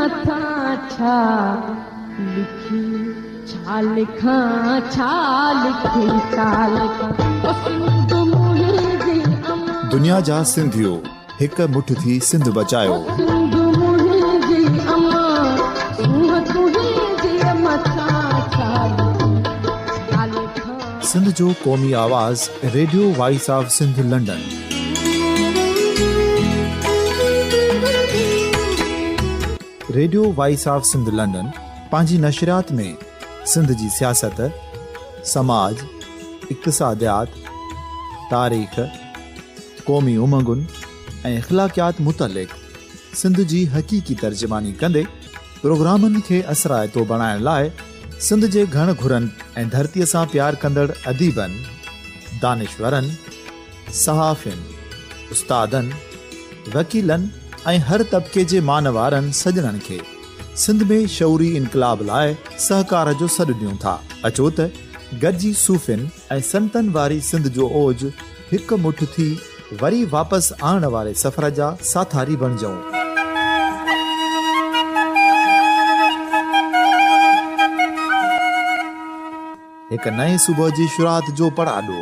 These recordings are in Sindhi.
مٿان ڇا لکي ڇا لکان ڇا لکي ڇا لکان او سنڌ منهنجي امان. دنيا جا سنڌيو هڪ مٺ ٿي سنڌ بچايو. او سنڌ منهنجي امان سونهن تنهنجي مٿان ڇا لکي ڇا لکان. سنڌ جو قومي آواز radio voice of Sindh London. Radio voice of Sindh London پنهنجي نشريات ۾ سنڌ جي سياست، سماج، اقتصاديات، تاريخ، قومي امنگن ۽ اخلاقيات متعلق سنڌ جي حقيقي ترجماني ڪندي پروگرامن کي اثرائتو بڻائڻ لاء سنڌ جي گهڻ گهرن ۽ ڌرتيء سان پيار ڪندڙ اديبن، دانشورن، صحافين، استادن، وڪيلن ۽ هر طبقي جي مان وارن سڄڻن کي سنڌ ۾ شعوري انقلاب لاء سهڪار جو سڏ ڏيون ٿا. اچو ته گڏجي صوفين ۽ سنتن واري سنڌ جو اوج هڪ مٺ ٿي وري واپس آڻڻ واري سفر جا ساٿاري بڻجون. هڪ نئين صبح جي شروعات جو پڙاڏو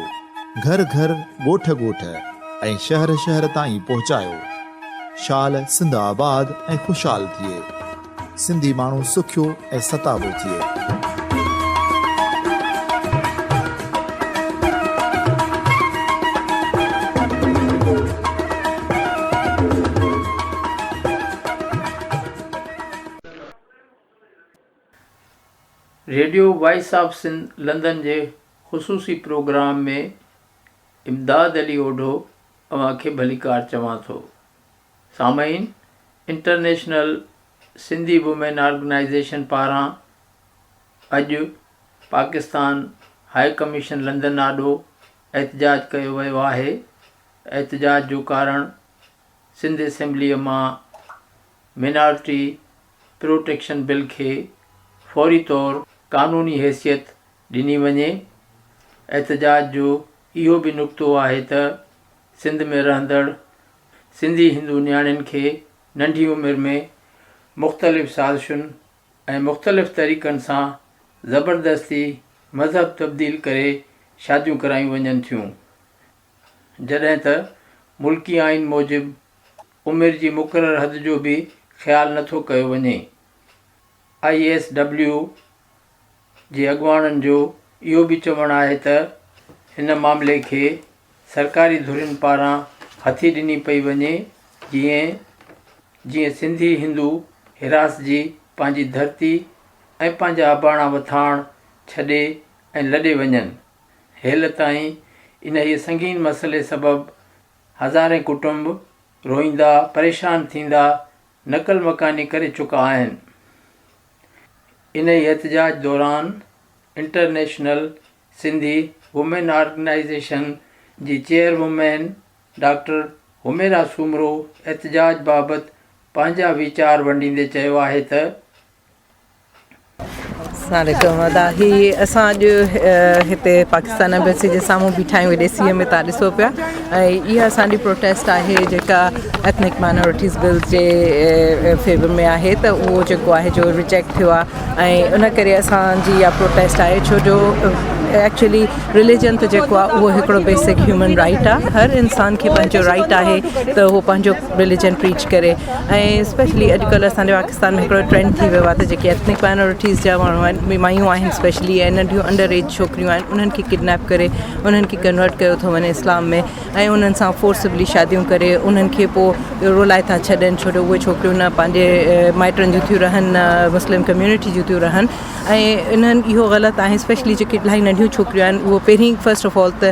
گهر گهر، ڳوٺ ڳوٺ ۽ شهر شهر تائين پهچايو. شال سنڌ آباد ۽ خوشحال ٿئي. سنڌي ماڻهو سکيو ۽ ستابو ٿئي. Radio voice of Sindh London جي خصوصي پروگرام ۾ امداد علي اوڍو اوهان کي ڀليڪار چوان ٿو. سامعين انٽرنيشنل سنڌي وومين آرگنائيزيشن پاران اڄ پاڪستان هاء ڪميشن لندن آڏو احتجاج ڪيو ويو آهي. احتجاج جو ڪارڻ سنڌ اسيمبليء مان مينارٽي پروٽيڪشن بل کي فوري طور قانوني حيثيت ڏني وڃي. احتجاج جو اهو به نقطو آهي ته سنڌ ۾ رهندڙ سنڌي هندو نياڻين کي ننڍي عمر ۾ مختلف سازشن ۽ مختلف طريقن سان زبردستي مذهب تبديل ڪري شاديون ڪرايون وڃن ٿيون جڏهن ته ملڪي آئين موجب عمر جي مقرر حد جو به خيال نه ٿو ڪيو وڃي. I S W جي اڳواڻن جو اهو به چوڻ آهي ته هن معاملي کي سرڪاري ڌرين پاران هٿي ڏني پئي وڃي جيئن جيئن سنڌي هندو هراسجي پنهنجي ڌرتي ۽ پنهنجا اباڻا وٿاڻ ڇڏي ۽ لڏي وڃن. هيل تائين انهيء سنگين مسئلي سبب هزارين ڪٽنب روئيندا پريشان ٿيندا نقل مڪاني ڪري چڪا آهن. انهي احتجاج دوران انٽرنيشنل سنڌي وومين آرگنائيزيشن جي chair women doctor Humaira Soomro احتجاج بابت پنهنجا ويچار ونڊيندي چيو آهي ته. السلام عليڪم ادا هي اسان اڄ هتي پاڪستان ايمبيسي جي سامهون بيٺا آهيون هيڏي سيء ۾ تان ڏسو پيا ۽ اها اسان جي پروٽيسٽ آهي جيڪا ايٿنڪ مائنورٽيز بل جي فيور ۾ آهي ته اهو جيڪو آهي جو ريجيڪٽ ٿيو آهي ۽ ان ڪري اسان جي اها پروٽيسٽ آهي ڇو جو ايڪچولي رليجن ته جيڪو آهي اهو هڪڙو بيسڪ هيومن رائٽ آهي هر انسان کي پنهنجو رائٽ آهي ته اهو پنهنجو رليجن پريچ ڪري ۽ اسپيشلي اڄڪلهه اسان جي پاڪستان ۾ هڪڙو ٽرينڊ ٿي ويو آهي ته جيڪي ايٿنڪ مائنورٽيز جا ماڻهو آهن مايون آهن اسپيشلي ۽ ننڍيون انڊر ايج ڇوڪريون آهن انهن کي ڪڊنيپ ڪري انهن کي ڪنورٽ ڪيو ٿو وڃي اسلام ۾ ۽ انهن سان فورسبلي شاديون ڪري انهن کي پوء رولائي ٿا ڇڏن ڇو جو اهي ڇوڪريون نه پنهنجي مائٽن جون ٿيون رهن نه مسلم ڪميونٽي جون ٿيون رهن ۽ انهن اهو غلط آهي اسپيشلي جيڪي الاهي ننڍيون ڇوڪريون آهن اهو پهرين فرسٽ آف آل ته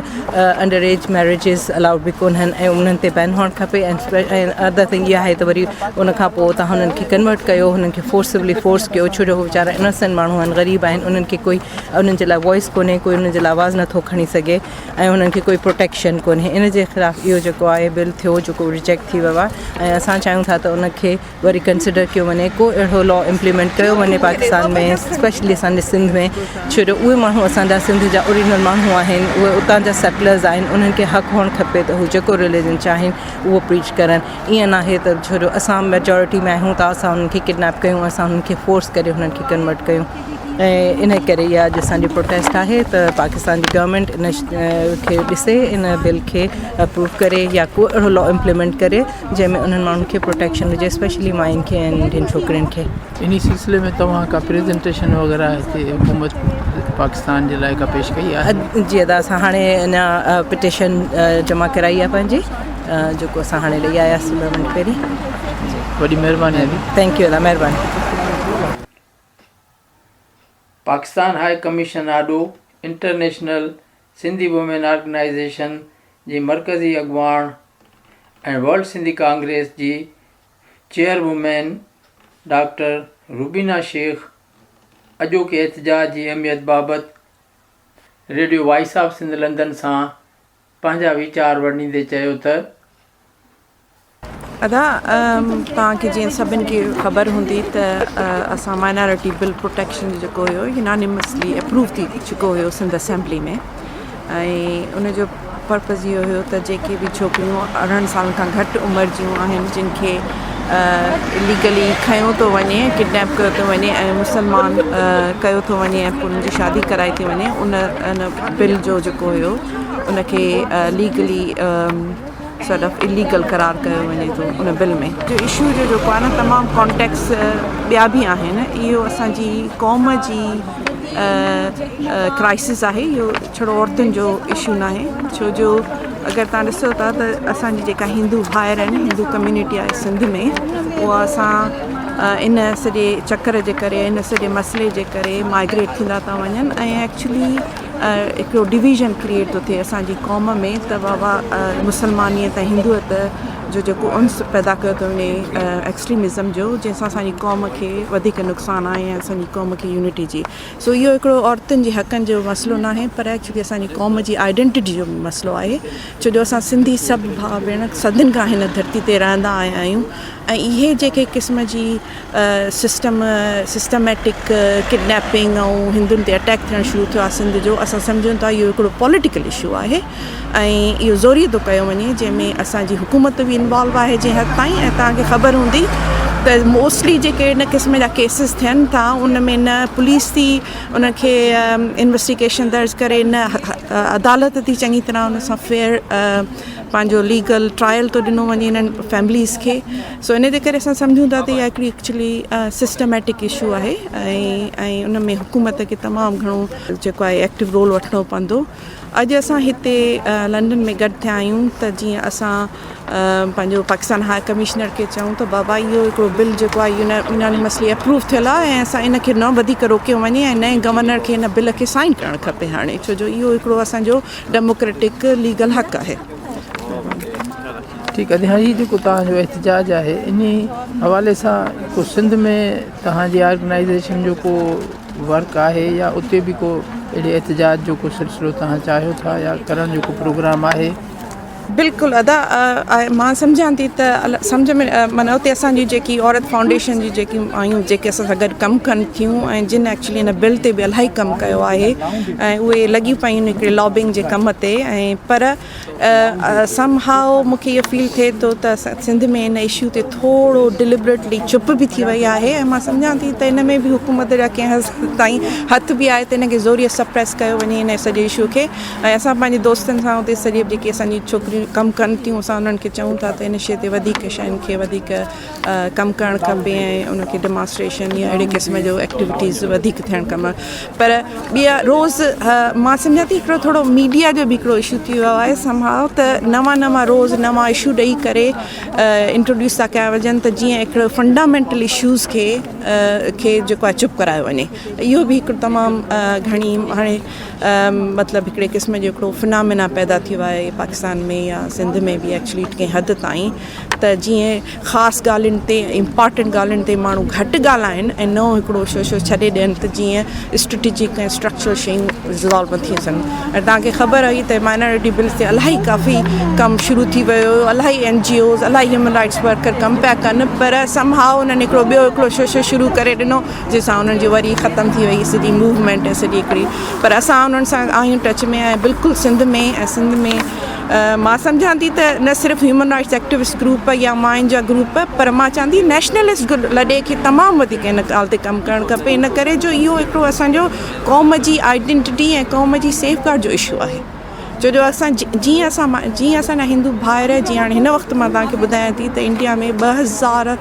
انڊر ايج ميريجز الاؤڊ به ڪونهن ۽ انهن تي بين هئڻ کپي ۽ ادر ٿنگ اها آهي ته وري ان کان پوء تهان انهن کي ڪنورٽ ڪيو انهن کي فورسبلي فورس ڪيو ڇو جو هو ويچارا انوسنٽ ماڻهو آهن. آهن غريب آهن انهن کي ڪوئي انهن جي لاء وائس ڪونهي ڪوئي انهن جي لاء آواز نٿو کڻي سگهي ۽ انهن کي ڪوئي پروٽيڪشن ڪونهي ان جي خلاف اهو جيڪو آهي بل ٿيو جيڪو ريجيڪٽ ٿي ويو آهي ۽ اسان چاهيون ٿا ته ان کي وري ڪنسيڊر ڪيو وڃي ڪو اهڙو لا امپليمينٽ ڪيو وڃي پاڪستان ۾ اسپيشلي اسان جي سنڌ ۾ ڇو جو اهي ماڻهو اسان جا سنڌ جا اوريجنل ماڻهو آهن اهي اتان جا سيٽلرز آهن انهن کي حق هئڻ کپي ته هو جيڪو رليجن چاهين اهو پريچ ڪرن ائين ناهي ته ڇو جو اسان ميجارٽي ۾ آهيون ته اسان انهن کي ڪڊنيپ ڪيون اسان انهن کي فورس ڪري انهن کي ڪنورٽ ڪيون ۽ ان ڪري اها اڄ اسان جي پروٽيسٽ آهي ته پاڪستان جي گورنمينٽ ان کي ڏسي ان بل کي اپروو ڪري يا ڪو اهڙو لا امپليمينٽ ڪري جنهن ۾ انهن ماڻهن کي پروٽيڪشن هجي اسپيشلي ماين کي ۽ ننڍين ڇوڪرين کي. انهي سلسلي ۾ توهان ڪا پريزنٽيشن وغيره هتي حڪومت پاڪستان جي لاء ڪا پيش ڪئي آهي؟ جي ادا اسان هاڻي اڃا پٽيشن جمع ڪرائي آهي پنهنجي جيڪو اسان هاڻي ڏئي آياسين ٻه منٽ پهرين. وڏي مهرباني ادي. Thank you ادا مهرباني. پاڪستان هاء ڪميشن آڏو انٽرنيشنل سنڌي وومين آرگنائيزيشن جي مرڪزي اڳواڻ ۽ ورلڊ سنڌي ڪانگريس جي چيئرومين ڊاڪٽر روبينا شيخ اڄوڪي احتجاج جي اهميت بابت radio voice of Sindh London سان پنهنجا ويچار ونڊيندي چيو ته. ادا توهان کي جيئن سڀن کي خبر هوندي ته اسان مائنارٽي بل پروٽيڪشن جو جيڪو هيو يونانيمسلي اپروو ٿي چڪو هيو سنڌ اسيمبلي ۾ ۽ ان جو پرپز اهو هيو ته جيڪي به ڇوڪريون 18 سالن کان گهٽ عمر جون آهن جن کي اليگلي کنيو ٿو وڃي ڪڊنيپ ڪيو ٿو وڃي ۽ مسلمان ڪيو ٿو وڃي ۽ پوء انهن جي شادي ڪرائي ٿي وڃي ان بل جو جيڪو هيو ان کي ليگلي سارٽ آف اليگل قرار ڪيو وڃي ٿو ان بل ۾. جو اشو جو جيڪو آهي نه تمام ڪانٽيڪس ٻيا به آهن اهو اسان جي قوم جي ڪرائسس آهي اهو ڇڙو عورتن جو اشو ناهي ڇو جو اگر تان ڏسو ٿا ته اسان جي جيڪا هندو ڀائر آهن هندو ڪميونٽي آهي سنڌ ۾ اها اسان ان سڄي چڪر جي ڪري ان سڄي مسئلي جي ڪري مائگريٽ ٿيندا ٿا وڃن ۽ ايڪچولي هڪڙو ڊويزن ڪريئيٽ ٿو ٿئي اسان جي قوم ۾ ته بابا مسلمانيت ۽ هندوئيت جو جيڪو انس پيدا ڪيو ٿو وڃي ايڪسٽريمزم جو جنهن سان اسان جي قوم کي وڌيڪ نقصان آهي ۽ اسان جي قوم کي يونٽي جي سو اهو هڪڙو عورتن جي حقن جو مسئلو ناهي پر ايڪچولي اسان جي قوم جي آئيڊينٽيٽي جو مسئلو آهي ڇو جو اسان سنڌي سڀ ڀاء ڀيڻ صدين کان هن ڌرتي تي رهندا آيا آهيون ۽ اهي جيڪي قسم جي سسٽم سسٽميٽڪ ڪڊنيپنگ ۽ هندن تي اٽيڪ ٿيڻ شروع ٿيو آهي سنڌ جو اسان سمجهون ٿا اهو هڪڙو پوليٽيڪل اشو آهي ۽ اهو زوري ٿو ڪيو وڃي جنهن ۾ اسان جي حڪومت به انوالو آهي جنهن حد تائين ۽ توهان کي خبر هوندي ته موسٽلي جيڪي ان قسم جا ڪيسز ٿين ٿا ان ۾ نه پوليس ٿي ان کي انويسٽيگيشن درج ڪري نه عدالت ٿي چڱي طرح ان سان فيئر پنهنجو ليگل ٽرائل ٿو ڏنو وڃي انهن فيمليز کي سو ان جي ڪري اسان سمجهون ٿا ته اها هڪڙي ايڪچولي سسٽميٽڪ اشو آهي ۽ ۽ ان ۾ حڪومت کي تمام گهڻو جيڪو آهي ايڪٽو رول وٺڻو پوندو اڄ اسان هتي لنڊن ۾ گڏ ٿيا آهيون ته جيئن اسان پنهنجو پاڪستان هاء ڪمشنر کي چئون ته بابا اهو هڪڙو بل جيڪو آهي يونانيمسلي اپروو ٿيل آهي ۽ اسان ان کي نه وڌيڪ روڪيو وڃي ۽ نئين گورنر کي ان بل کي سائن ڪرڻ کپي هاڻي ڇو جو اهو هڪڙو اسانجو ڊيموڪريٽڪ ليگل حق آهي. ٺيڪ آهي هي جيڪو توهان جو احتجاج آهي انهي حوالي سان ڪو سنڌ ۾ توهان جي آرگنائيزيشن جو ڪو ورڪ آهي يا اتي به ڪو اهڙي احتجاج جو ڪو سلسلو توهان چاهيو ٿا يا ڪرڻ جو ڪو پروگرام آهي؟ بلڪل ادا مان سمجهان ٿي ته سمجهه ۾ معنيٰ اتي اسان جي جيڪي عورت فائونڊيشن جي جيڪي آهيون جيڪي اسان سان گڏ ڪم ڪن ٿيون ۽ جن ايڪچولي هن بل تي به الاهي ڪم ڪيو آهي ۽ اهي لڳيون پيون آهن هڪڙي لابنگ جي ڪم تي ۽ پر سم هائو مون کي اهو فيل ٿئي ٿو ته سنڌ ۾ ان اشو تي ٿورو ڊلبريٽلي چپ به ٿي وئي آهي ۽ مان سمجهان ٿي ته ان ۾ به حڪومت جا ڪنهن حد تائين هٿ به آهي ته ان کي زوريء سپريس ڪيو وڃي ان سڄي اشو کي ۽ اسان پنهنجي دوستن سان اتي سڄي جيڪي اسان جي ڇوڪريون ڪم ڪن ٿيون اسان انهن کي چئون ٿا ته ان شيء تي وڌيڪ شين کي وڌيڪ ڪم ڪرڻ کپي ۽ ان کي ڊمانسٽريشن يا اهڙي قسم جو ايڪٽيوٽيز وڌيڪ ٿيڻ کپن پر ٻيا روز مان سمجهان ٿي هڪڙو ٿورو ميڊيا جو به هڪڙو اشو ٿي ويو آهي سم هائو ته نوان نوان روز نوان اشو ڏئي ڪري انٽروڊيوس ٿا ڪيا وڃن ته جيئن هڪڙو فنڊامينٽل اشوز کي کي جيڪو آهي چپ ڪرايو وڃي اهو به هڪڙو تمام گهڻي هاڻي مطلب هڪڙي قسم جو هڪڙو فنامينا پيدا ٿي ويو آهي پاڪستان ۾ يا سنڌ ۾ به ايڪچولي ڪنهن حد تائين ته جيئن خاص ڳالهين تي امپارٽنٽ ڳالهين تي ماڻهو گهٽ ڳالهائين ۽ نئون هڪڙو شوشو ڇڏي ڏين ته جيئن اسٽريٽجڪ ۽ اسٽرڪچرل شيون ريزالو نه ٿي سگهن ۽ توهان کي خبر هئي ته مائنارٽي بلز تي الاهي ڪافي ڪم شروع ٿي ويو هيو الاهي اين جي اوز الاهي هيومن رائٽس ورڪر ڪم پيا ڪن پر سم هاء انهن هڪڙو ٻيو هڪڙو شوشو شروع ڪري ڏنو جنهن سان انهن جي وري ختم ٿي وئي سڄي موومينٽ ۽ سڄي هڪڙي پر اسان انهن سان آهيون ٽچ ۾ ۽ بلڪل سنڌ ۾ ۽ سنڌ ۾ مان سمجهان ٿي ته نه صرف هيومن رائٽس ايڪٽوسٽ گروپ يا ماين جا گروپ پر مان چوان ٿي نيشنلسٽ لڏي کي تمام وڌيڪ ان ڳالهه تي ڪم ڪرڻ کپي ان ڪري جو اهو هڪڙو اسانجو قوم جي آئيڊينٽيٽي ۽ قوم جي سيف گارڊ جو اشو آهي ڇو جو اسان جيئن اسان جيئن اسان جا هندو ڀائر جيئن هاڻي هن وقت مان توهان کي ٻڌايان ٿي ته انڊيا ۾ 2000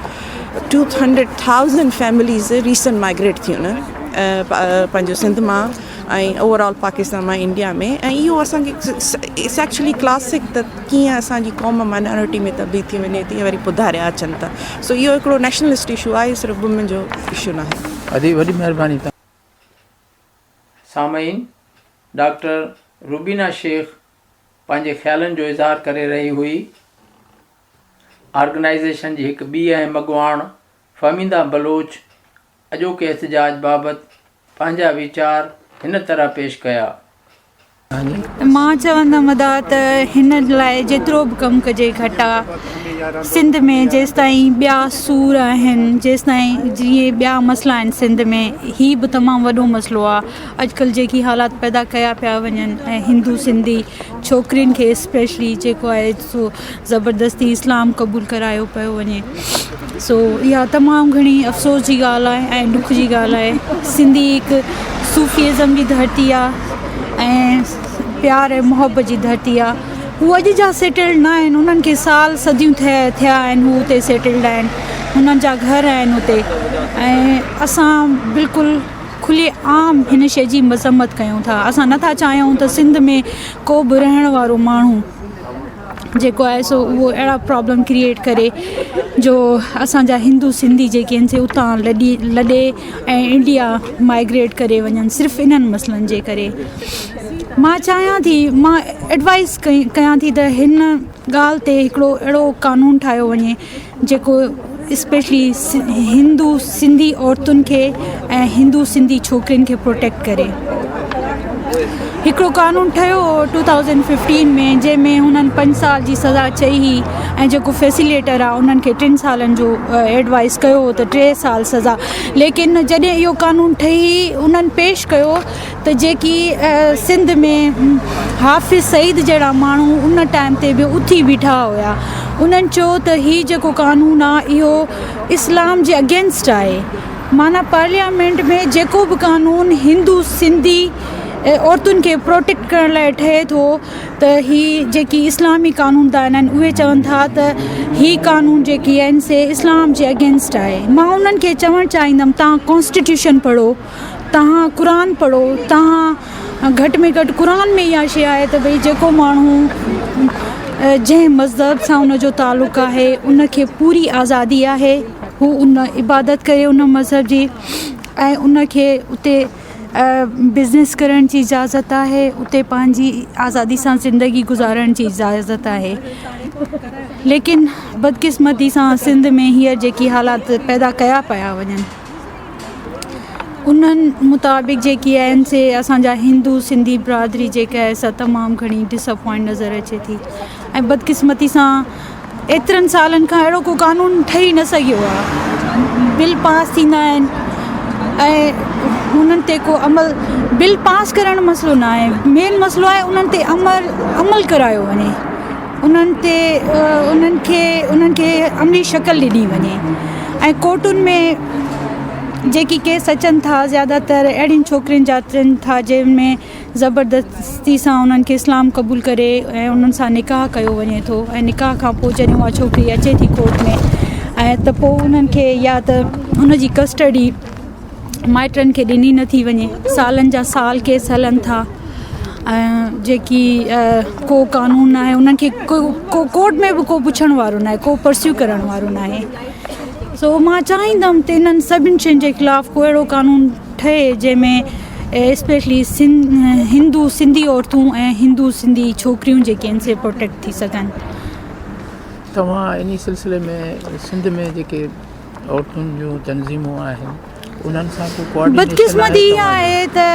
200,000 فيمليز ريسنٽ مائگريٽ ٿيون آهن پنهنجو سنڌ مان ۽ اوور آل پاڪستان مان انڊيا ۾ ۽ اهو اسان کي it's actually classic ته ڪيئن اسان جي قوم مائنارٽي ۾ تبديل ٿي وڃي ٿي وري پوء ڌاريا اچن ٿا سو اهو هڪڙو نيشنلسٽ اشو آهي صرف وومين جو اشو ناهي. ادي وڏي مهرباني توهان. سامعين ڊاڪٽر روبينا شيخ پنهنجي خيالن جو اظهار ڪري رهي هئي. آرگنائيزيشن جي هڪ ٻي اهم اڳواڻ فهميده بلوچ اڄوڪي احتجاج بابت پنهنجا ويچار هن طرح پيش ڪيا. مان چوندم ادا ته هن لاء جيترو به ڪم ڪجي گهٽ آ سنڌ ۾ جيستائين ٻيا سور آهن جيستائين جيئن ٻيا مسئلا آهن سنڌ ۾ هي به تمام وڏو مسئلو آ اڄڪلهه جيڪي حالات پيدا ڪيا پيا وڃن ۽ هندو سنڌي ڇوڪرين کي اسپيشلي جيڪو آهي سو زبردستي اسلام قبول ڪرايو پيو وڃي سو اها تمام گهڻي افسوس جي ڳالهه آهي ۽ ڏک جي ڳالهه آهي سنڌي هڪ صوفيزم جي ڌرتي آهي ۽ پيار ۽ محبت جي ڌرتي آهي هو اڄ جا سيٽلڊ نه آهن انهن کي سال صديون ٿيا ٿيا آهن هو اتي سيٽلڊ آهن هنن جا گهر آهن اتي ۽ اسان بلڪل کلي عام هن شي جي مذمت ڪيون ٿا اسان نٿا چاهيون ته سنڌ ۾ ڪو به رهڻ وارو ماڻهو جيڪو آهي سو اهو اهڙا پرابلم ڪريئيٽ ڪري جو اسان جا هندو سنڌي جيڪي آهن سي اتان لڏي لڏي ۽ انڊيا مائگريٽ ڪري وڃن صرف انهن مسئلن جي ڪري مان چاهيان ٿي مان ايڊوائز ڪيان ٿي ته هن ڳالهه تي هڪڙو اهڙو قانون ٺاهيو وڃي جيڪو اسپيشلي هندو سنڌي عورتن کي ۽ هندو سنڌي ڇوڪرين کي پروٽيڪٽ ڪري. هڪڙو قانون ٺهيو هو ٽو ٿائوزنڊ ففٽين ۾ جنهن ۾ هنن پنج سال جي سزا چئي هئي ۽ جيڪو فيسليٽر آهي انهن کي ٽن سالن جو ايڊوائز ڪيو هو ته ٽي سال سزا ليڪن جڏهن اهو قانون ٺهي انهن پيش ڪيو ته جيڪي سنڌ ۾ حافظ سعيد جهڙا ماڻهو ان ٽائيم تي به اٿي بيٺا هيا انهن چيو ته هي جيڪو قانون آ اهو اسلام جي اگينسٽ آهي معنيٰ پارليامينٽ ۾ جيڪو به قانون هندو سنڌي عورتن کي پروٽيڪٽ ڪرڻ لاء ٺهي ٿو ته هي جيڪي اسلامي قانون دان آهن اهي چون ٿا ته هي قانون جيڪي آهن سي اسلام جي اگينسٽ آهي مان انهن کي چوڻ چاهيندم تان ڪانسٽيٽيوشن پڙهو توهان قرآن پڙهو توهان گهٽ ۾ گهٽ قرآن ۾ اها شيء آهي ته ڀئي جيڪو ماڻهو جنهن مذهب سان ان جو تعلق آهي ان کي پوري آزادي آهي هو ان عبادت ڪري ان مذهب جي ۽ ان کي اتي بزنس ڪرڻ جي اجازت آهي اتي پنهنجي آزادي سان زندگي گذارڻ جي اجازت آهي ليڪن بدقسمتي سان سنڌ ۾ هينئر جيڪي حالات پيدا ڪيا پيا وڃن انهن مطابق جيڪي آهن سي اسان جا هندو سنڌي برادري جيڪا آهي سا تمام گهڻي ڊس اپوائنٽ نظر اچي ٿي ۽ بدقسمتي سان ايترن سالن کان اهڙو ڪو قانون ٺهي نه سگهيو آهي بل پاس ٿيندا آهن ۽ انهن تي ڪو عمل بل پاس ڪرڻ مسئلو نه آهي مين مسئلو آهي انهن تي عمل عمل ڪرايو وڃي انهن تي انهن کي انهن کي عملي شڪل ڏني وڃي ۽ ڪورٽن ۾ جيڪي ڪيس اچن ٿا زياده تر اهڙين ڇوڪرين جا اچن ٿا جنهن ۾ زبردستي سان انهن کي اسلام قبول ڪري ۽ انهن سان نڪاح ڪيو وڃي ٿو ۽ نڪاح کان پوء جڏهن اها ڇوڪري اچي ٿي ڪورٽ ۾ ۽ ته پوء انهن کي يا ته ان جي ڪسٽڊي مائٽن کي ڏني نٿي وڃي سالن جا سال ڪيس هلن ٿا ۽ جيڪي ڪو قانون ناهي انهن کي ڪو ڪورٽ ۾ به ڪو پڇڻ وارو ناهي ڪو پرسيو ڪرڻ وارو ناهي سو مان چاهيندم ته انهن سڀني شين جي خلاف ڪو اهڙو قانون ٺهي جنهن ۾ اسپيشلي هندو سنڌي عورتون ۽ هندو سنڌي ڇوڪريون جيڪي آهن سي پروٽيڪٽ ٿي سگهن. توهان انهي سلسلي ۾ سنڌ ۾ جيڪي عورتن جون تنظيمون آهن انهن سان ڪو ڪوآرڊينيشن آهي بدقسمتي اها آهي ته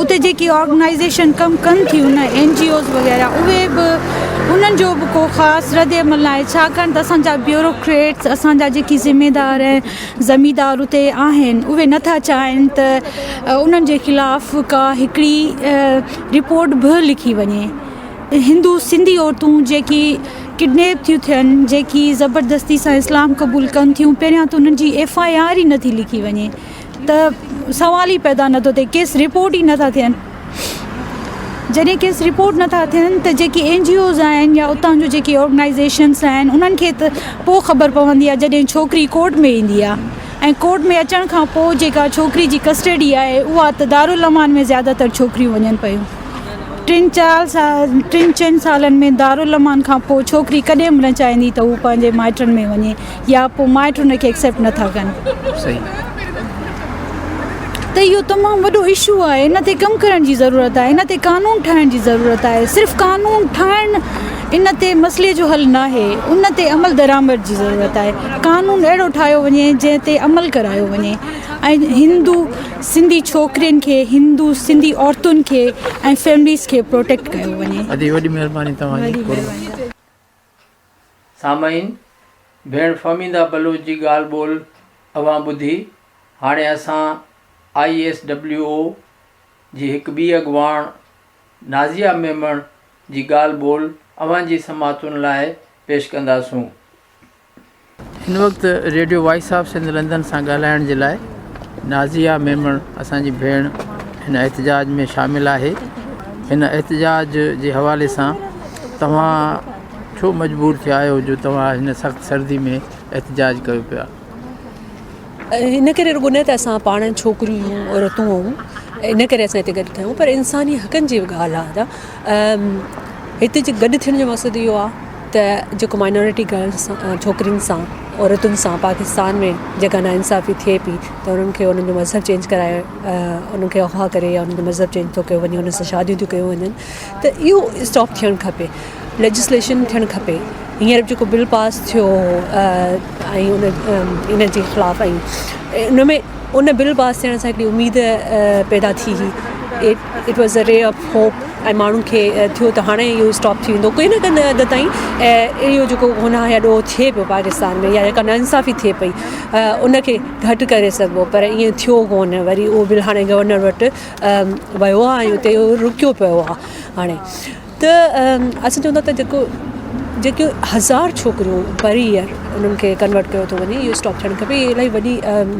اتي جيڪي آرگنائيزيشن ڪم ڪن ٿيون نه اين جي اوز وغيره اهي به انهن جو به ڪو خاص رد عمل ناهي ڇاڪاڻ ته اسان جا بيوروڪريٽس اسان جا جيڪي ذميدار ۽ زميندار اتي آهن اهي نٿا چاهين ته انهن جي خلاف ڪا هڪڙي رپورٽ به لکي وڃي هندو سنڌي عورتون جيڪي ڪڊنيپ ٿيون ٿين جيڪي زبردستي سان اسلام قبول ڪن ٿيون پهريان ته انهن جي ايف I R ئي نٿي لکي وڃي ته سوال ئي پيدا نٿو ٿئي ڪيس رپورٽ ئي نٿا ٿين جڏهن ڪيس رپورٽ نٿا ٿين ته جيڪي اين جي اوز آهن يا اتان جون جيڪي آرگنائيزيشنس آهن انهن کي ته پوء خبر پوندي آهي جڏهن ڇوڪري ڪورٽ ۾ ايندي آهي ۽ ڪورٽ ۾ اچڻ کان پوء جيڪا ڇوڪري جي ڪسٽڊي آهي اها ته دارالامان ۾ زياده تر ڇوڪريون وڃن پيون ٽن چار سال ٽن چئن سالن ۾ دارالامان کان پوء ڇوڪري ڪڏهن به نه چاهيندي ته هو پنهنجي مائٽن ۾ وڃي يا پوء مائٽ ان کي ايڪسيپٽ نٿا ڪن. صحيح. ته اهو تمام وڏو اشو آهي ان تي ڪم ڪرڻ جي ضرورت آهي ان تي قانون ٺاهڻ جي ضرورت آهي صرف قانون ٺاهڻ ان تي مسئلي جو حل ناهي ان تي عمل درآمد جي ضرورت آهي قانون اهڙو ٺاهيو وڃي جنهن تي عمل ڪرايو وڃي ۽ هندو سنڌي ڇوڪرين کي هندو سنڌي عورتن کي ۽ فيمليز کي پروٽيڪٽ ڪيو وڃي. ادي وڏي مهرباني توهان جي قرب. سامعين! ڀيڻ فهميده بلوچ جي ڳالهه ٻولهه اوهان ٻڌي، هاڻي اسان I S W O جي هڪ ٻي اڳواڻ نازيه ميمڻ جي ڳالهه ٻولهه اوهان جي سماعتن لاء پيش ڪنداسون. هن وقت radio voice of Sindh London سان ڳالهائڻ جي لاء نازيه ميمڻ اسان جي ڀيڻ هن احتجاج ۾ شامل آهي هن احتجاج جي حوالي سان توهان ڇو مجبور ٿيا آهيو جو توهان هن سخت سردي ۾ احتجاج ڪيو پيا ان ڪري رڳو نه ته اسان پاڻ ڇوڪريون آهيون عورتون آهيون ان ڪري اسان هتي گڏ ٿيا آهيون پر انساني حقن جي به ڳالهه آهي ته هتي جي گڏ ٿيڻ جو مقصد اهو آهي ته جيڪو مائنارٽي گرلز سان ڇوڪرين سان عورتن سان پاڪستان ۾ جيڪا ناانصافي ٿئي پئي ته انهن کي انهن جو مذهب چينج ڪرائي انهن کي اغوا ڪري يا انهن جو مذهب چينج ٿو ڪيو وڃي انهن سان شاديون ٿيون ڪيون وڃن ته اهو اسٽاپ ٿيڻ کپي ليجسليشن ٿيڻ کپي هينئر به جيڪو بل پاس ٿيو هو ۽ ان ان جي خلاف ۽ ان ۾ ان بل پاس ٿيڻ سان هڪڙي اميد پيدا ٿي هئي it was a ray of hope ۽ ماڻهن کي ٿيو ته هاڻي اهو اسٽاپ ٿي ويندو ڪنهن نه ڪنهن حد تائين اهو جيڪو گناهه يا ڏوهه ٿئي پيو پاڪستان ۾ يا جيڪا ناانصافي ٿئي پئي ان کي گهٽ ڪري سگهبو پر ائين ٿيو ڪونه وري اهو بل هاڻي گورنر وٽ ويو آهي ۽ اتي اهو رڪيو پيو آهي هاڻي ته اسان چون ٿا ته جيڪو جيڪي هزار ڇوڪريون پر ايئر انهن کي ڪنورٽ ڪيو ٿو وڃي اهو اسٽاپ ٿيڻ کپي اهو الاهي وڏي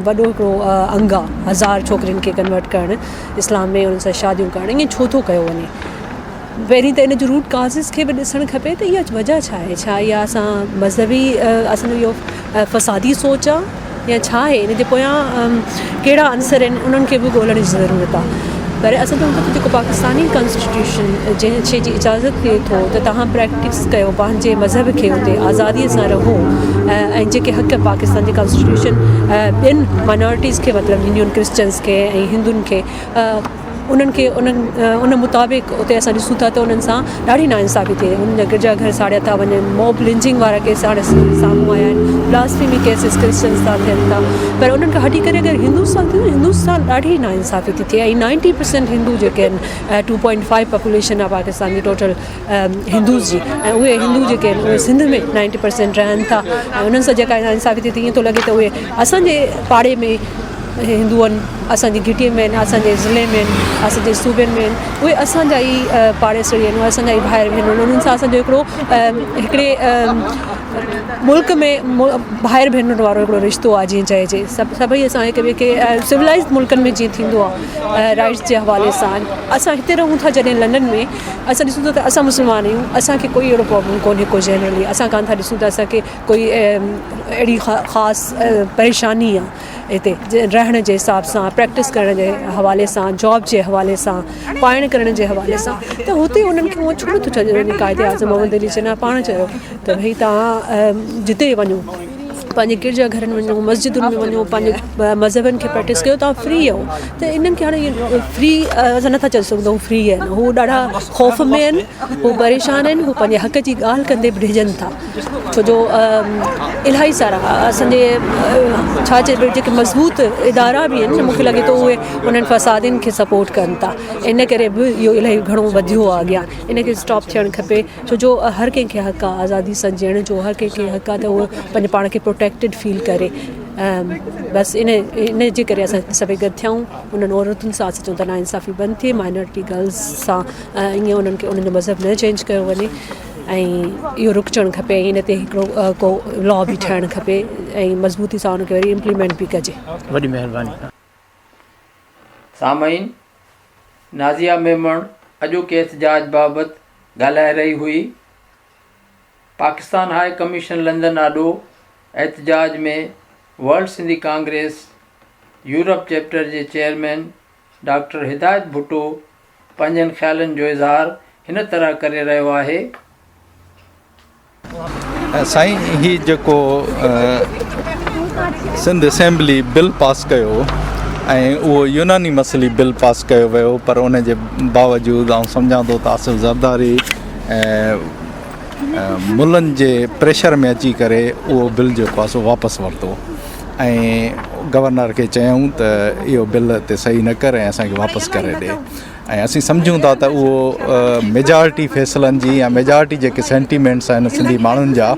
وڏو هڪڙو انگ آهي هزار ڇوڪرين کي ڪنورٽ ڪرڻ اسلام ۾ انهن سان شاديون ڪرڻ ائين ڇو ٿو ڪيو وڃي پهرين ته ان جو روٽ ڪازز کي به ڏسڻ کپي ته اها وجه ڇا آهي ڇا اها اسان مذهبي اسان جو اهو فسادي سوچ آهي يا ڇا آهي ان جي پويان ڪهڙا عنصر آهن انهن کي به ڳولڻ جي ضرورت آهي پر اسان چئون ٿا ته جيڪو پاڪستاني ڪانسٽيٽيوشن جنهن شي جي اجازت ڏئي ٿو ته توهان پريڪٽس ڪيو پنهنجي مذهب کي اتي آزادي سان رهو ۽ جيڪي حق پاڪستان جي ڪانسٽيٽيوشن ٻين مائنارٽيز کي مطلب ڏنيون ڪرسچنس کي ۽ هندن کي انهن کي انهن ان مطابق اتي اسان ڏسون ٿا ته انهن سان ڏاڍي ناانصافي ٿئي انهن جا گرجا گهر ساڙيا ٿا وڃن موب لنچنگ وارا ڪيس هاڻي سامهون آيا آهن بلاسفيمي ڪيسز ڪرسچنس سان ٿين ٿا پر انهن کان هٽي ڪري اگر هندو سان ٿيون هندو سان ڏاڍي ناانصافي ٿي ٿئي ۽ نائنٽي پرسنٽ هندو جيڪي آهن ٽو پوائنٽ فائيو پاپوليشن آهي پاڪستان جي ٽوٽل هندوز جي ۽ اهي هندو جيڪي آهن اهي سنڌ ۾ نائنٽي پرسنٽ رهن ٿا ۽ انهن سان جيڪا ناانصافي ٿئي ٿي ائين ٿو لڳي ته اهي اسان جي پاڙي ۾ هندو آهن اسان جي گهٽي ۾ آهن اسان جي ضلعي ۾ آهن اسان جي صوبن ۾ آهن اهي اسان جا ئي پاڙيسري آهن اهي اسان جا ئي ڀائر ڀينر آهن انهن سان اسان جو هڪڙو هڪڙي ملڪ ۾ ڀائر ڀينر وارو هڪڙو رشتو آهي جيئن چئجي سڀ سڀئي اسان هڪ ٻئي کي سولائزڊ ملڪن ۾ جيئن ٿيندو آهي رائٽس جي حوالي سان اسان هتي رهون ٿا جڏهن لنڊن ۾ اسان ڏسون ٿا ته اسان مسلمان آهيون اسان کي ڪوئي اهڙو پرابلم ڪونهي ڪو جنرلي اسان ڪانه ٿا ڏسون ته اسان کي ڪوئي اهڙي خاص پريشاني آهي هتي رهڻ جي حساب سان پريڪٽس ڪرڻ جي حوالي سان جاب جي حوالي سان پائڻ ڪرڻ جي حوالي سان ته هتي انهن کي اهو ڇو نٿو ڇڏيو وڃي قائد اعظم محمد علي جناح پاڻ چيو ته ڀئي توهان جتي وڃو پنهنجي گرجا گهرن ۾ وڃو مسجدن ۾ وڃو پنهنجي مذهبن کي پريڪٽس ڪيو توهان فري آهيو ته انهن کي هاڻي فري اسان نٿا چئي سگهون ته هو فري آهن هو ڏاڍا خوف ۾ آهن هو پريشان آهن هو پنهنجي حق جي ڳالهه ڪندي به ڊڄن ٿا ڇو جو الاهي سارا اسانجي ڇا چئبو جيڪي مضبوط ادارا به آهن مونکي لڳي ٿو اهي انهن فسادين کي سپورٽ ڪن ٿا ان ڪري به اهو الاهي گهڻو وڌيو آهي اڳيان ان کي اسٽاپ ٿيڻ کپي ڇو جو هر ڪنهن کي حق آهي آزادي سان جيئڻ جو هر ڪنهن کي حق آهي ته اهو پنهنجي پاڻ کي پروٽيڪٽيڊ فيل ڪري بس ان ان جي ڪري اسان سڀئي گڏ ٿيا آهيون انهن عورتن سان اسان چئون ٿا ناانصافي بند ٿئي مائنارٽي گرلز سان ائين انهن کي انهن جو مذهب نه چينج ڪيو وڃي ۽ اهو رڪجڻ کپي ۽ ان تي هڪڙو ڪو لا به ٺهڻ کپي ۽ مضبوطي سان ان کي وري امپليمينٽ به ڪجي. وڏي مهرباني. سامعين نازيه ميمڻ اڄوڪي احتجاج بابت ڳالهائي رهي هئي. پاڪستان هاء ڪميشن لندن آڏو احتجاج ۾ world Sindhi congress Europe chapter جي چيئرمين ڊاڪٽر هدايت ڀٽو پنهنجن خيالن جو اظهار هن طرح ڪري رهيو آهي. سائين هي جيڪو سنڌ اسيمبلي بل پاس ڪيو ۽ اهو يونانيمسلي بل پاس ڪيو ويو پر ان جي باوجود آئون سمجهان ٿو ته آصف زرداري ملن جي پريشر ۾ اچي ڪري اهو بل جيڪو آهي سو واپس ورتو ۽ گورنر کي چيائون ته اهو بل تي صحيح نه ڪر ۽ اسان کي واپس ڪري ڏي ۽ اسين سمجهون ٿا ته اهو ميجارٽي فيصلن جي يا ميجارٽي جيڪي سينٽيمينٽس آهن سنڌي ماڻهن جا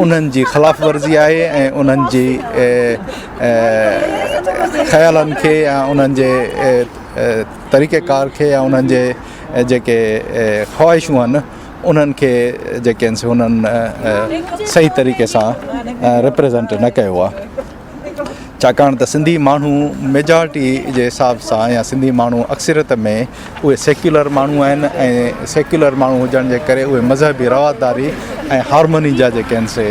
انهن جي خلاف ورزي آهي ۽ انهن جي خيالن کي يا انهن جي طريقه ڪار کي يا انهن جي جيڪي خواهشون آهن انهن کي جيڪي آهن سي انهن صحيح طريقي سان ريپريزنٽ نه ڪيو آهي ڇاڪاڻ ته سنڌي ماڻهو ميجارٽي جي حساب سان يا سنڌي ماڻهو اڪثريت ۾ اهي سيڪيولر ماڻهو آهن ۽ سيڪيولر ماڻهو هجڻ جي ڪري اهي مذهبي رواداري ۽ هارموني جا جيڪي آهن سي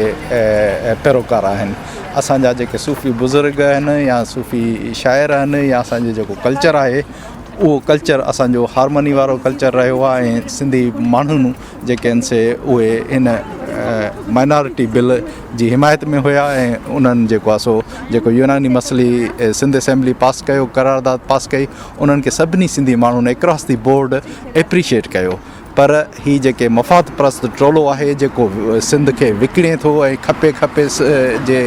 پيروڪار آهن اسان جا جيڪي صوفي بزرگ آهن يا صوفي شاعر آهن يا اسان جو جيڪو ڪلچر آهي اهو ڪلچر اسان جو هارموني وارو ڪلچر رهيو آهي ۽ سنڌي ماڻهن جيڪي آهن سي اهي هن مائنارٽي بل جي حمايت ۾ هيا ۽ انهن جيڪو آهي سو جيڪو يوناني مسئلي سنڌ اسيمبلي پاس ڪيو قرارداد پاس ڪئي انهن کي سڀني سنڌي ماڻهن اڪراس the board appreciate ڪيو پر هي جيڪي مفاد پرست ٽولو آهي جيڪو سنڌ کي وڪڻي ٿو ۽ کپي کپي جي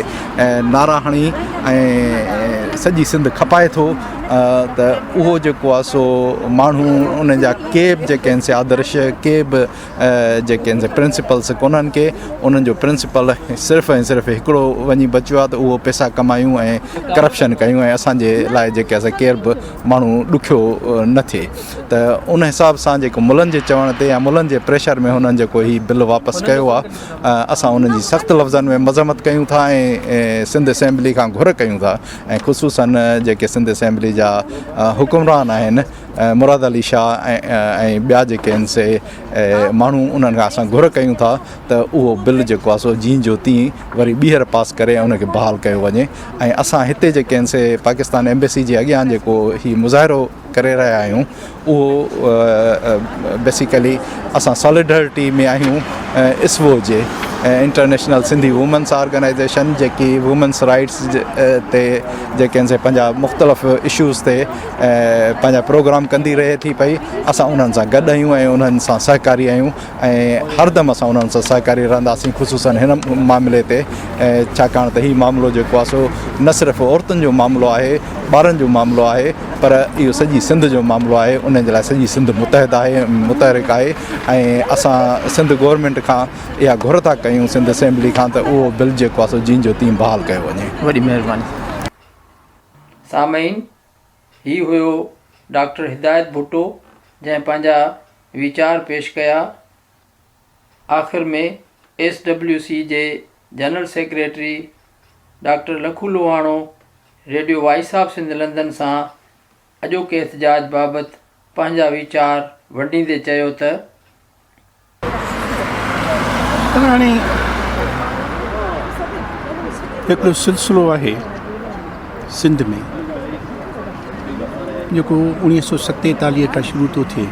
نعرا هڻي ۽ سڄي سنڌ کپائي ٿو ته اهو جيڪو آهي سو ماڻهو ان جا ڪي به جيڪي آهن سي آدرش ڪي به جيڪي آهن سي پرنسپلس ڪونهن ڪي انهن جو پرنسپل صرف ۽ صرف هڪڙو وڃي بچيو آهي ته اهو پئسا ڪمايون ۽ ڪرپشن ڪيون ۽ اسانجي لاء جيڪي آهي سي ڪير به ماڻهو ڏکيو نه ٿئي ته ان حساب سان جيڪو ملن جي چوڻ تي يا ملن جي پريشر ۾ هنن جيڪو هي بل واپس ڪيو آهي اسان انهن جي سخت لفظن ۾ مذمت ڪيون ٿا ۽ سنڌ اسيمبلي کان گهر ڪيون ٿا ۽ خصوصاً جيڪي سنڌ اسيمبلي جا حڪمران آهن مراد علي شاهه ۽ ٻيا جيڪي آهن سي ماڻهو انهن کان اسان گهر ڪيون ٿا ته اهو بل جيڪو آهي سو جيئن جو تيئن وري ٻيهر پاس ڪري ان کي بحال ڪيو وڃي ۽ اسان هتي جيڪي آهن سي پاڪستان ايمبيسي جي اڳيان جيڪو هي مظاهرو ڪري رهيا آهيون اهو بيسيڪلي اسان ساليڊرٽي ۾ آهيون اسوو جي انٽرنيشنل سنڌي وومنس آرگنائيزيشن جيڪي وومنس رائٽس تي جيڪي آهن سي پنهنجا مختلف اشوز تي پنهنجا پروگرام ڪندي رهي ٿي پئي اسان انهن سان گڏ آهيون ۽ انهن سان سهڪاري آهيون ۽ هردم اسان انهن سان سهڪاري رهنداسين خصوصن هن معاملي تي ڇاڪاڻ ته هي معاملو جيڪو آهي سو نه صرف عورتن جو معاملو آهي ٻارن جو معاملو آهي پر اهو سڄي سنڌ جو معاملو آهي ان جي لاء سڄي سنڌ متحد آهي متحرڪ آهي ۽ اسان سنڌ گورنمينٽ کان اها گهر ٿا ڪيون سنڌ اسيمبلي کان ته اهو بل جيڪو آهي سو جين جو تين بحال ڪيو وڃي. وڏي مهرباني. سامعين هي هيو ڊاڪٽر هدايت ڀٽو جنهن پنهنجا ويچار پيش ڪيا. آخر ۾ ايس ڊبليو سي جي general secretary doctor Lakho Lohano radio voice of Sindh London سان اڄوڪي احتجاج بابت پنهنجا ويچار ونڊيندي چيو ته. هاڻي هڪڙو سلسلو آهي سنڌ ۾ جيڪو 1947 کان شروع ٿو ٿئي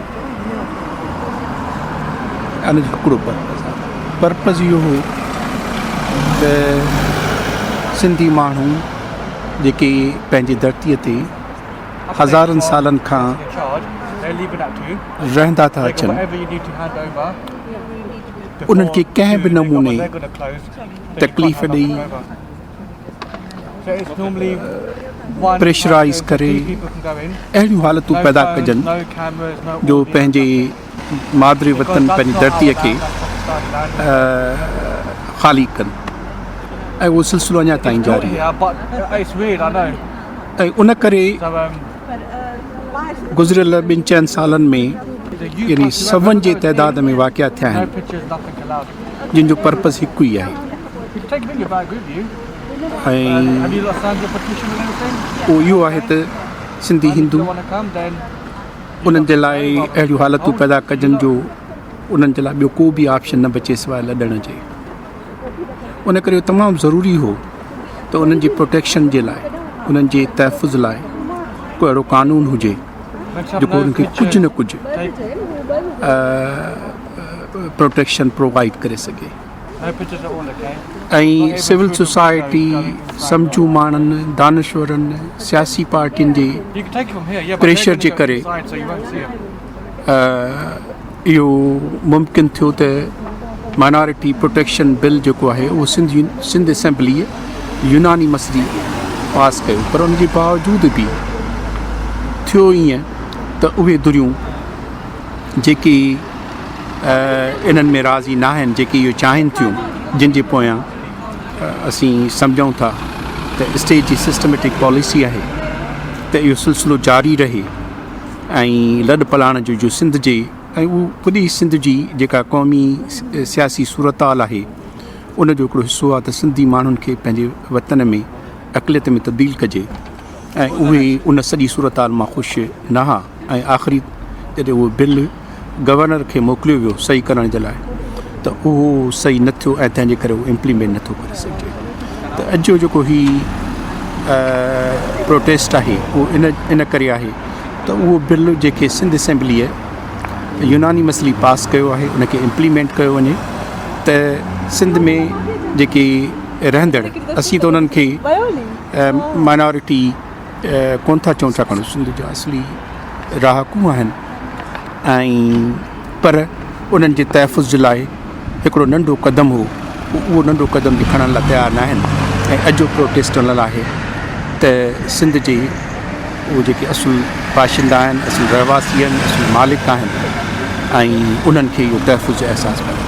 ان جو هڪڙو پرپز آهي پرپز اهو هو ته سنڌي ماڻهو جيڪي پنهنجي ڌرتيء تي هزارن سالن کان رهندا ٿا اچن انهن کي ڪنهن به نموني تڪليف ڏئي پريشرائيز ڪري اهڙيون حالتون پيدا ڪجن جو پنهنجي مادري وطن پنهنجي ڌرتيء کي خالي ڪن ۽ اهو سلسلو اڃا تائين جاري آهي ۽ ان ڪري گذريل ٻن چئن سالن ۾ يعني سون جي تعداد ۾ واقعا ٿيا آهن جن جو پرپز هڪ ئي آهي ۽ اهو اهو آهي ته سنڌي هندو انهن جي لاء اهڙيون حالتون پيدا ڪجن جو انهن جي لاء ٻيو ڪو به آپشن نه بچي سواء لڏڻ جي. ان ڪري اهو تمام ضروري هو ته انهن جي پروٽيڪشن جي لاء انهن جي تحفظ لاء ڪو اهڙو قانون هجي جيڪو انهن کي ڪجهه نه ڪجهه پروٽيڪشن پرووائيڊ ڪري سگهي. ۽ سول سوسائٽي، سمجهو ماڻهن، دانشورن، سياسي پارٽين جي پريشر جي ڪري اهو ممڪن ٿيو ته مائنارٽي پروٽيڪشن بل جيڪو آهي اهو سنڌ سنڌ اسيمبليء يونانيمسلي پاس ڪيو پر ان جي باوجود به ٿيو ائين ته اهي ڌريون جيڪي انهن ۾ راضي ناهن جيڪي اهو چاهين ٿيون جن جي پويان اسين سمجهون ٿا ته اسٽيٽ جي سسٽميٽڪ پاليسي آهي ته اهو سلسلو جاري رهي ۽ لڏ پلاڻ جو جو سنڌ جي ۽ اهو پوري سنڌ جي جيڪا قومي سياسي صورتحال آهي ان جو هڪڙو حصو آهي ته سنڌي ماڻهن کي پنهنجي وطن ۾ اقليت ۾ تبديل ڪجي ۽ اهي ان سڄي صورتحال مان خوش نه ها ۽ آخري جڏهن اهو بل گورنر کي موڪليو ويو صحيح ڪرڻ جي لاء ته اهو صحيح نه ٿيو ۽ تنهن جي ڪري اهو امپليمينٽ نٿو ڪري سگهجي ته اڄ جو جيڪو هي پروٽيسٽ آهي اهو ان ان ڪري آهي ته اهو بل جيڪي سنڌ اسيمبليء يونانيمسلي پاس ڪيو آهي ان کي امپليمينٽ ڪيو وڃي ته سنڌ ۾ جيڪي رهندڙ اسين ته انهن کي مائنارٽي ڪونه ٿا چئون ڇاڪاڻ سنڌ جا اصلي رهاڪو آهن ۽ پر انهن جي تحفظ جي لاء هڪڙو ننڍو قدم هو اهو ننڍو قدم به کڻڻ لاء تيار نه آهن ۽ اڄ جو پروٽيسٽ ان لاء آهي ته سنڌ جي اهي جيڪي اصل باشندا آهن اصل رهواسي آهن اصل مالڪ آهن ۽ انهن کي اهو تحفظ جو احساس پيدا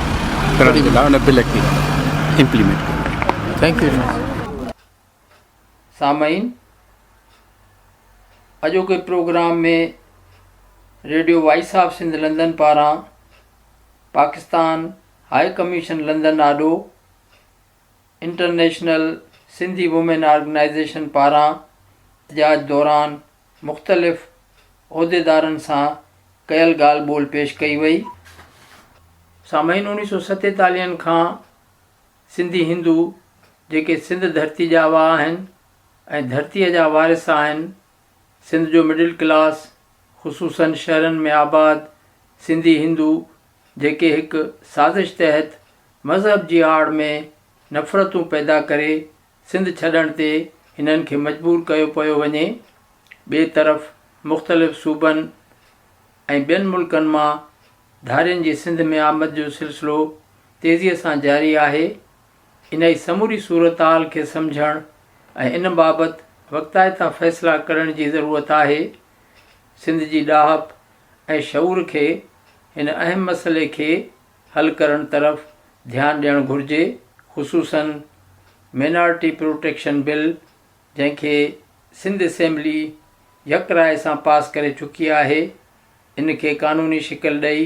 ڪرڻ جي لاء ان بل کي امپليمينٽ ڪيو وڃي. Thank you very much. سامعين اڄوڪي programme ۾ radio voice of Sindh London پاران پاڪستان هاء ڪميشن لندن آڏو انٽرنيشنل سنڌي وومين آرگنائيزيشن پاران احتجاج دوران مختلف عهديدارن سان ڪيل ڳالهه ٻولهه پيش ڪئي وئي. سامعين اوڻيهه سو ستيتاليهن کان سنڌي هندو جيڪي سنڌ ڌرتي ڄاوا آهن ۽ ڌرتيء جا وارث آهن، سنڌ جو مڊل ڪلاس خصوصاً شهرن ۾ آباد سنڌي هندو جيڪي هڪ سازش تحت مذهب جي آڙ ۾ نفرتون پيدا ڪري سنڌ ڇڏڻ تي هنن کي مجبور ڪيو پيو وڃي، ٻئي طرف مختلف صوبن ۽ ٻين ملڪن مان ڌارين جي سنڌ ۾ آمد جو سلسلو تيزيء سان جاري آهي، انهيء سموري صورتحال کي سمجهڻ ۽ ان بابت وقتائتا فيصلا ڪرڻ جي ضرورت آهي. سنڌ جي ڏاهپ ۽ شعور کي هن اهم مسئلي کي حل ڪرڻ طرف ڌيان ڏيڻ گهرجي، خصوصاً مينارٽي پروٽيڪشن بل جنهن کي سنڌ اسيمبلي يڪ راء سان پاس ڪري چڪي آهي، ان کي قانوني شڪل ڏئي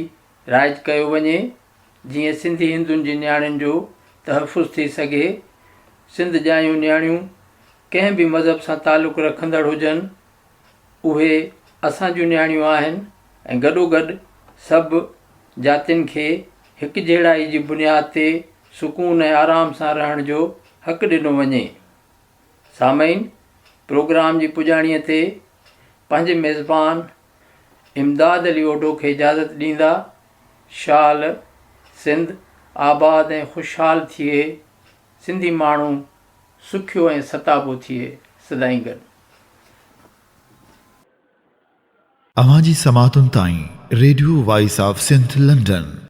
رائج ڪيو وڃي، جيئن سنڌي هندن جي نياڻين جو تحفظ ٿي سگهي. سنڌ ڄايون نياڻيون ڪنهن به مذهب سان تعلق رکندڙ هجن، اهي اسان جون نياڻيون آهن ۽ گڏوگڏ سڀ جاتين کي هڪجهڙائي جي بنياد تي سڪون ۽ آرام سان رهڻ جو حق ڏنو وڃي. سامعين! پروگرام جي پڄاڻيء تي پنهنجي ميزبان امداد علي اوڍو کي اجازت ڏيندا. شال سنڌ آباد ۽ خوشحال ٿئي. سنڌي ماڻهو. سکيو ۽ ستابو ٿئي. سدائين گڏ. اوهان جي سماعتن تائين radio voice of Sindh London.